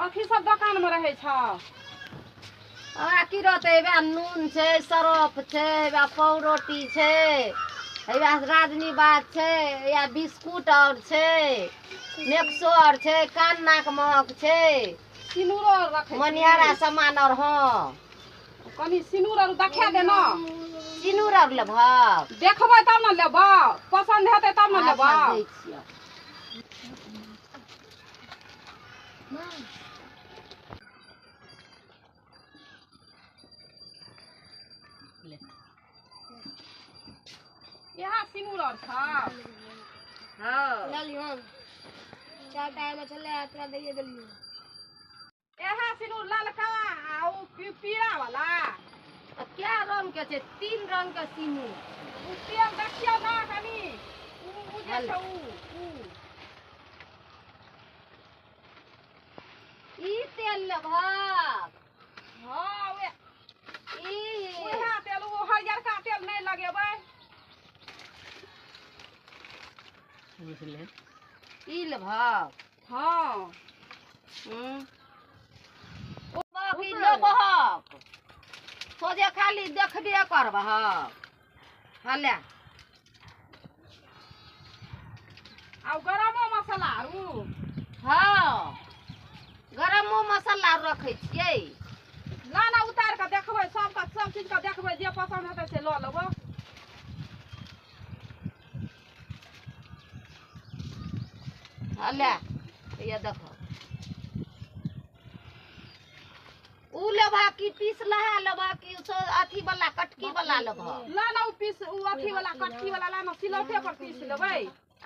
कथी सब दोकान में रहै छौ? हमरा की रहतै, हेबे नून छै, सरफ छै, हेबे पावरोटी छै, हेबे राजनिवास छै, या बिस्कुट और छै, नेक्सो और छै, कान नाक महक छै, सिनूरो आर रखै छी? मनिहारा सामान और। हँ, कनी सिनूर आर देखा दे न। सिनूर और लेबहक? देखबै तब ने लेबौ, पसन्द हेतै तब ने लेबौ। अच्छा, दै छियौ। इएह सिनूर आर छौ? हँ। चारि छलै, तोरा दैए देलियौ। इएह सिनूर ललका आ ओ पीरा वाला। आ कै रंग के छै? 3 रंग के सिनूर। ओ तेल देखियौ ने कनी, उ जे छै उ ई तेल लेबहक? हँ, उएह। ई उएह तेल, ओ हरियरका तेल नहि लगेबै। ई लेबहक? हँ। हूँ, ई लेबहक? सोझे खाली देखबे करबहक। हले। आ ओ गरमो मसाला आर उ? हँ, गरमो मसाला रखै छियै। ना ना, उतारि कऽ देखबै सबके, सब चीजके देखबै, जे पसन्द हेतै से लऽ लेबो। हले, ये देखो। उ लेबहक कि पिसलहा लेबहक कि अथी वाला, कटकी वाला लेबहक? ला ना ओ पीस, ओ अथी वाला, कटकी वाला ला ना, सिलौटे पर पीस लेबै।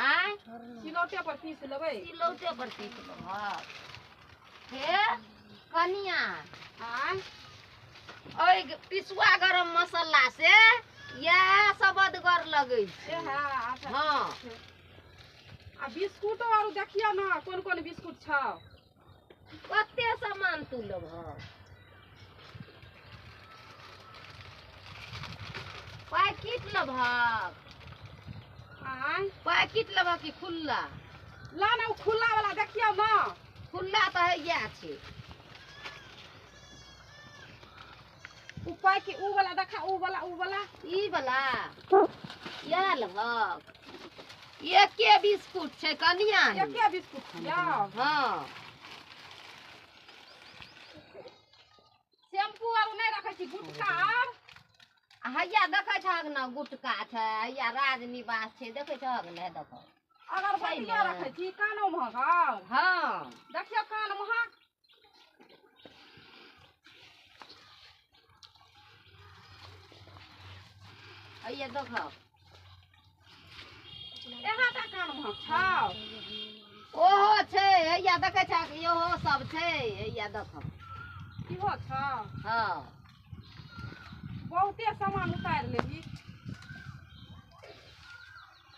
आँय? सिलौटे पर पीस लेबै। सिलौटे पर पीस लेबहक। हे कनिया। आँय? ओहि पिसुआ गरम मसाला से इएह सब अदगर लगै छै। एह, अच्छा। हँ। आ बिस्कुटो आर देखियौ ने, कोन कोन बिस्कुट छौ। कते सामान तू लेबहक? पैकेट लेबहक? आँय? पैकेट लेबहक कि खुल्ला? ला ना ओ खुल्ला वाला देखियौ ने। खुल्ला तऽ हैया छै। उ पैकेट, उ वाला देखा, उ वाला, उ वाला। ई वाला? इएह लेबहक? एके बिस्कुट छै कनिया हे। एके बिस्कुट छियौ? हँ। शैम्पू आर नहि रखै छी, गुटका आर? आ हैया देखै छहक ने, गुटका छै, हैया राजनिवास छै, देखै छहक ने, देखो। अगरबत्ती छै ने। रखै छी? कानो महक आर? हँ। देखियौ कान महक। हैया देखो। एहा टा कान महक छौ? ओहो छै, हैया देखै छहक, इहो सब छै, हैया देखो। इहो छौ? हँ। बहुते सामान उतारि लेबही।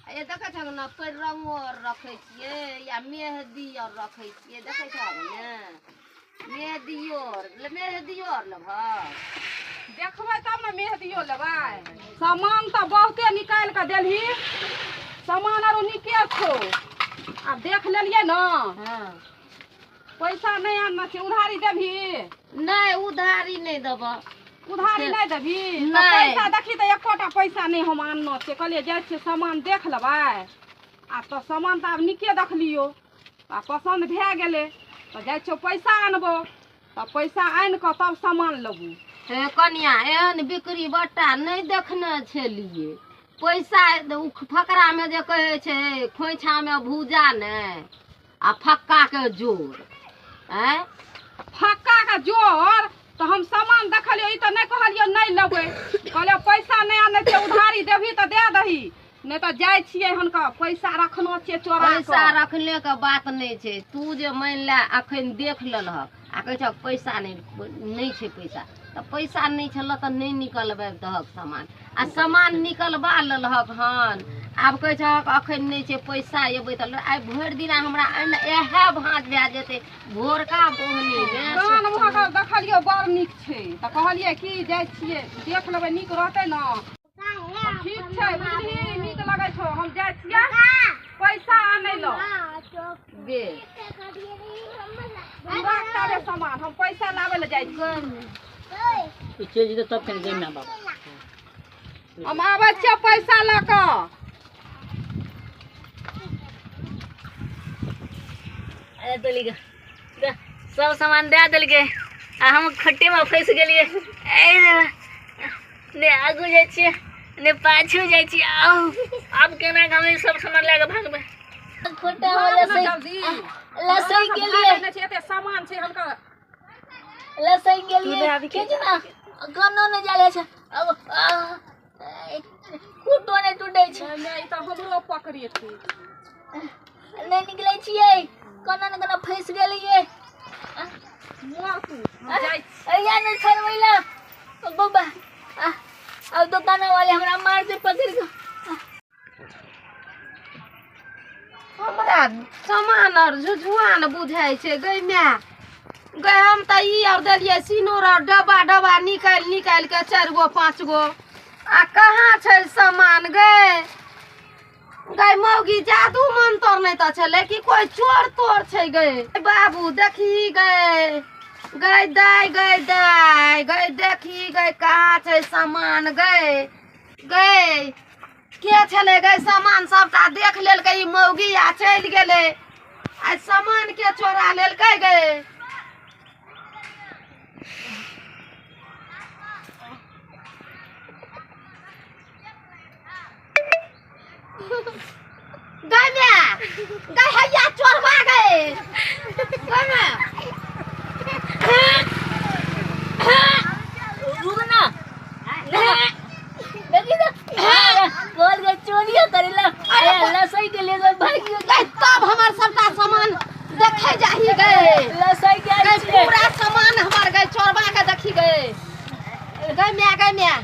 आ ये देखै छहक ने, पेड़ रंगो आर रखै छियै, या मेहदी आर रखै छियै, देखै छहक ने? मेहदियो आर, मेहदियो आर लेबहक? देखबै तब ने मेहदियो लेबै। सामान तऽ बहुते निकालि कऽ देलही, सामान आरो नीके छौ। आब देख लेलियै ने। हँ। पैसा नहि आनना छै, उधारी देबही? नहि, उधारी नहि देबह। उधारी नहि देबही तऽ? नहि। पैसा देखी तऽ एकोटा पैसा नहि हम आनना छै। कहलियै जाइ छियै, सामान देख लेबै। आ तऽ सामान तऽ आब नीके देखलियौ आ पसन्द भए गेलै, तऽ जाइ छियौ पैसा आनबो, तऽ पैसा आनि कऽ तब सामान लेबू। हे कनिया, एहन बिक्री बट्टा नहि देखने छलियै। पैसा उ फकरामे जे कहै छै, खोइछामे भूजा ने आ फक्काके जोर, आँय? फक्काके जोर तऽ हम सामान देखलियौ, ई तऽ नहि कहलियौ नहि लेबै। कहलियौ पैसा नहि आनै छै, उधारी देबही तऽ दए दही, नहि तऽ जाइ छियै हुनका, पैसा रखनो छियै चोरा पैसा कऽ। रखले के बात नहि छै। तू जे मानि ले अखन देख लेलहक आ कहै छहक पैसा नहि, नहि छै पैसा, तऽ पैसा नहि छलह तऽ नहि निकलबै दहक सामान, आ सामान निकलबा लेलहक हन, आब कहै छहक अखन नहि छै पैसा, एबै तऽ। आइ भरि दिना हमरा एना इएह भाँज भए जेतै भोरका बोहनीमे। कान महक देखलियौ, बड़ नीक छै, तऽ कहलियै की जाइ छियै, देख लेबै, नीक रहतै ने। ठीक छै, बुझलिही, नीक लगै छौ। हम जाइ छियै पैसा आनै लए। बेस। तू राख तारे सामान, हम पैसा लाबै लए जाइ छी। ई चलि जेतै तब कनि गै माय बाप। हम आबै छियै पैसा लऽ कऽ। अरे तोली गे, सब सामान दए देलकै आ हम खट्टे में फंसि गेलियै। ने आगू जाइ छियै ने पाछू जाइ छियै। आउ आब केना कऽ हम ई सब सामान लए कऽ भागबै? खोटा में भाग ने लसै जल्दी। लसै गेलियै। नहि छै, एते सामान छै हुनकर। लसै गेलियै, खींच ना, कनो नहि जाय छै। अब खूटो नहि टूटै छै। नहि, ई तऽ हमरो पकड़ेतै। नहि निकलै छियै, कोना ने कोना फंसि गेलियै। मर तू, हम जाइ छी। अइया नहि छोड़बै ला बाबा। अब दुकान वाले हमरा मारते पकड़ के। हमरा सामान आर झुझुआन बुझाइ छै गै माय गै। हम तऽ ई आर देलियै सिनूर आर डब्बा डब्बा निकालि निकालि कऽ 4 गो 5 गो, आ कहाँ छै सामान गै? गै मौगी, जादू मंतर नहि तऽ छलै कि कोइ चोर तोर छै गै बाबू? देखी गै, गै दाइ, गै दाइ, गै देखी गै, कहाँ छै सामान गै? गै के छलै गै? सामान सबटा देख लेलकै ई मौगी आ चलि गेलै। आ सामान के चोरा लेलकै गै? गै माय गै, हैया चोरबा गै, गै माय। रुक ना, देखी तो बोल के चोरियो करेला। अरे लसई के लिए भाग गयो। गै तब हमर सबटा सामान देखे जाही गै। लसई के गै पूरा सामान हमर गै चोरबा के देखी गै। गै माय, गै माय,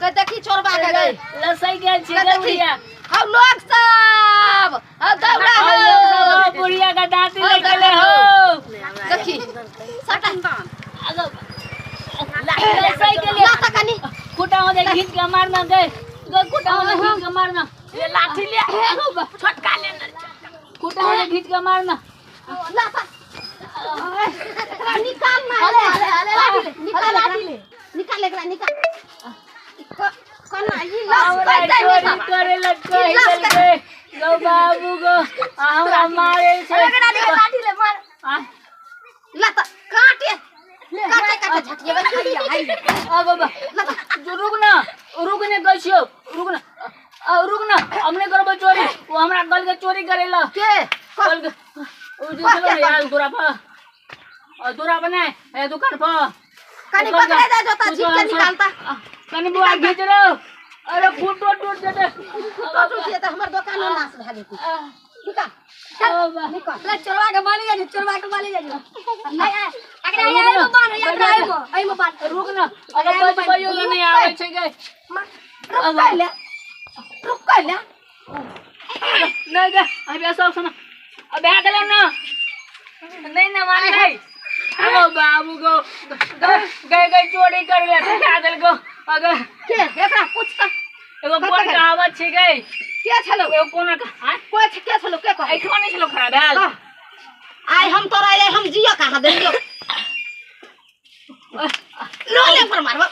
गै देखी चोरबा के गै। लसई के छियै गै देखी। बुढ़िया। हौ लोग सब, हौ दौड़ा हौ हौ। लोग सब, हौ बुढ़िया का दांती हौ ले गेले देखो। हौ। देखी सबटा। लसई के लिए लाता कनी। खूटा में घींच के मारना गए, गए खूटा में घींच के मारना। ये लाठी ले, छोटका ले ना। खूटा में घींच के मारना। लाता एकरा निकाल ना। हले निकाल, लाठी ले, निकाल एकरा, निकाल। कन्ना ई लस हमरा कहि दे। चोरी करे ला कहि लस देलकै गौ बाबू गो, आ हमरा मारे छै। लाठी ले मार। आ लाता काटे काटे काटे झटिएबै। आ बाबा जो रुक ना, रुक ने गई छियौ, रुक ना, आ रुक ना, हम नहीं करबो चोरी। वो हमरा गल के चोरी करेला। के? गल के उ जे छलो ने यार दूरा पर, और दूरा पर नहीं ए दुकान पर। कनी पकड़े दे जोता, झीक के निकालता। कनी बुआ घींच रहो। अरे फूटो टूट जेतै। तो टूट जेतै, हमर दुकान नाश भए जेतै। निकाल। बाबा। निकाल। ले चोरवा के माली जाइ, चोरवा के माली जाइ। आय आय अकरा आय, आय बांध, अकरा आय आय बांध। रुक ना, अगर बचबैयो ला नहीं आबै छै गै। रुक ले, रुक ले। नहीं गै, अभी सब सुन, अब भए गेलौ ना। नहीं ना मारे है। ओ बाबू गो, गए गए चोरी कर ले भए देलको। अगर के एकरा पूछ त। एगो कोन कहावत छै गै? के छलो? एगो कोन आय? कोइ छै? के छलो? के कहै? एखन नहि छलो खड़ा भेल। आइ हम तोरा, आइ हम जियो कहाँ देलियो? लोले पर मारबो।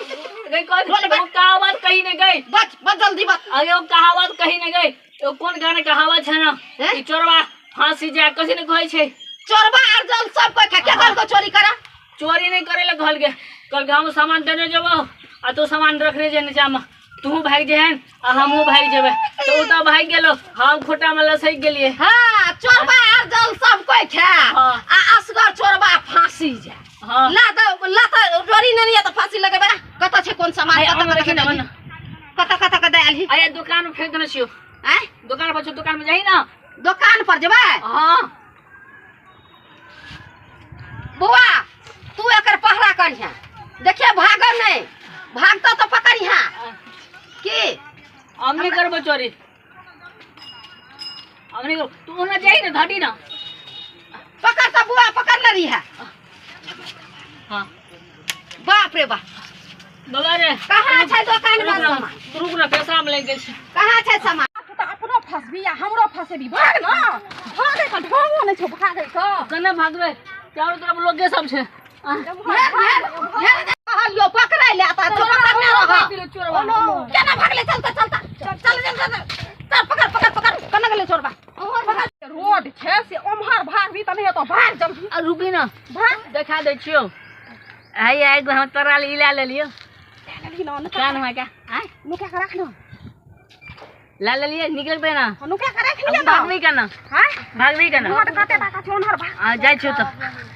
गई कौन एगो कहावत कही ने गई? बच बच, जल्दी बच। अरे एगो कहावत कही ने गई, एगो कोन गाना कहावत छै ना? हैं? ई चोरवा फांसी जाय, कथी ने कहै छै? चोरबा आर जल सब कोइ खा के कहलको चोरी करा? चोरी नहीं करे ला कहल के, कल गाँव सामान देने जेबो आ तू सामान रखने जे नीचा में, तू भागि जेहन आ हमहूँ भागि जेबै। तऽ ओ तऽ भागि गेलो, हम खोटा में लसकि गेलियै। हाँ, चोरबा आर जल सब कोइ खा। हाँ। आ असगर चोरबा फांसी जाय। हाँ। ला तऽ, ला तऽ चोरी नहि लिअ तऽ फांसी लगेबै। कतऽ छै कोन सामान? आइ कतऽ आन कतऽ देखी ना, कतऽ आन। कतऽ कतऽ कतऽ आयल? आइ दुकान में फेंक देने छियौ। आँय? दुकान पर छौ, दुकान में जाही ना। दुकान पर जेबै? हाँ। बौआ, तू एकर पहरा करिहे, देखिए भागल नहीं, भागतो तो पकड़िहा की। हम नहीं करबो चोरी, हम नहीं करबो। तू ओना जाही ना, घाटी ना। पकड़ तो बुआ, पकड़ ले रही है। हाँ। बाप रे बाप। बाबा रे। कहाँ छै दुकान में रुक ना, सामान? रुक ना, पैसा हम ले गेल छी। कहाँ छै सामान? तू तऽ अपनो फंसबी आ हमरो फंसेबी। भाग ना, भागे के ढंगो नहि छौ भागै के। केना भागबै, चारू तरफ लोके सब छै। कहलियो पकड़ै ले तऽ तू पकड़ने रह। केना भागलै? चल तऽ, चल तऽ, चल चल चल चल, पकड़ पकड़ पकड़। केना गेलै चोरबा? रोड छै से ओम्हर भागबी तऽ नहि हेतौ, भाग जल्दी। आ रुकी ना। भाग। देखा दै छियौ। आइ आइ हम तोरा ई लए लेलियौ। लए लेलही ने? नुका। कान में का आइ। नुका के राख ने। लए लेलियै, निकलबै ना? नुका के राख लिअ ने। भागबी केना? हाँ। भागबी केना? रोड कते टाका छै, ओम्हर भाग। आ जाइ छियौ तऽ।